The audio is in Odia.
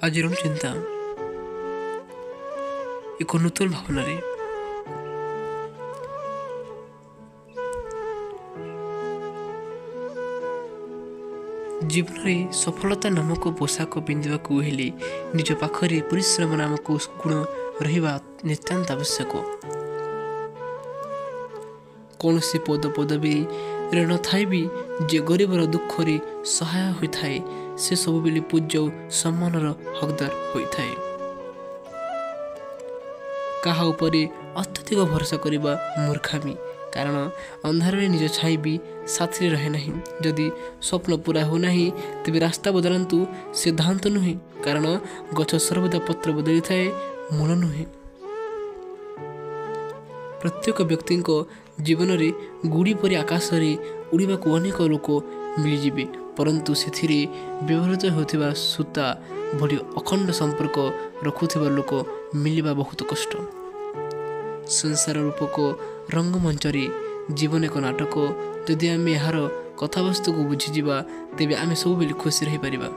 ଆଜିର ଚିନ୍ତା ଏକ ନୂତନ ଭାବନାରେ। ଜୀବନରେ ସଫଳତା ନାମକ ପୋଷାକ ପିନ୍ଧିବାକୁ ହେଲେ ନିଜ ପାଖରେ ପରିଶ୍ରମ ନାମକ ଗୁଣ ରହିବା ନିତାନ୍ତ ଆବଶ୍ୟକ। କୌଣସି ପଦ ପଦବୀରେ ନଥାଇ ବି ଯେ ଗରିବର ଦୁଃଖରେ ସହାୟ ହୋଇଥାଏ, ସେ ସବୁବେଳେ ପୂଜ୍ୟ ଓ ସମ୍ମାନର ହକଦାର ହୋଇଥାଏ। କାହା ଉପରେ ଅତ୍ୟଧିକ ଭରସା କରିବା ମୂର୍ଖାମି, କାରଣ ଅନ୍ଧାରରେ ନିଜ ଛାଇ ବି ସାଥିରେ ରହେ ନାହିଁ। ଯଦି ସ୍ୱପ୍ନ ପୂରା ହେଉନାହିଁ, ତେବେ ରାସ୍ତା ବଦଳାନ୍ତୁ, ସିଦ୍ଧାନ୍ତ ନୁହେଁ, କାରଣ ଗଛ ସର୍ବଦା ପତ୍ର ବଦଳିଥାଏ, ମୂଳ ନୁହେଁ। ପ୍ରତ୍ୟେକ ବ୍ୟକ୍ତିଙ୍କ ଜୀବନରେ ଗୁଡ଼ି ପରି ଆକାଶରେ ଉଡ଼ିବାକୁ ଅନେକ ଲୋକ ମିଳିଯିବେ, ପରନ୍ତୁ ସେଥିରେ ବ୍ୟବହୃତ ହେଉଥିବା ସୂତା ଭଳି ଅଖଣ୍ଡ ସମ୍ପର୍କ ରଖୁଥିବା ଲୋକ ମିଳିବା ବହୁତ କଷ୍ଟ। ସଂସାର ରୂପକ ରଙ୍ଗମଞ୍ଚରେ ଜୀବନ ଏକ ନାଟକ। ଯଦି ଆମେ ଏହାର କଥାବସ୍ତୁକୁ ବୁଝିଯିବା, ତେବେ ଆମେ ସବୁବେଳେ ଖୁସି ରହିପାରିବା।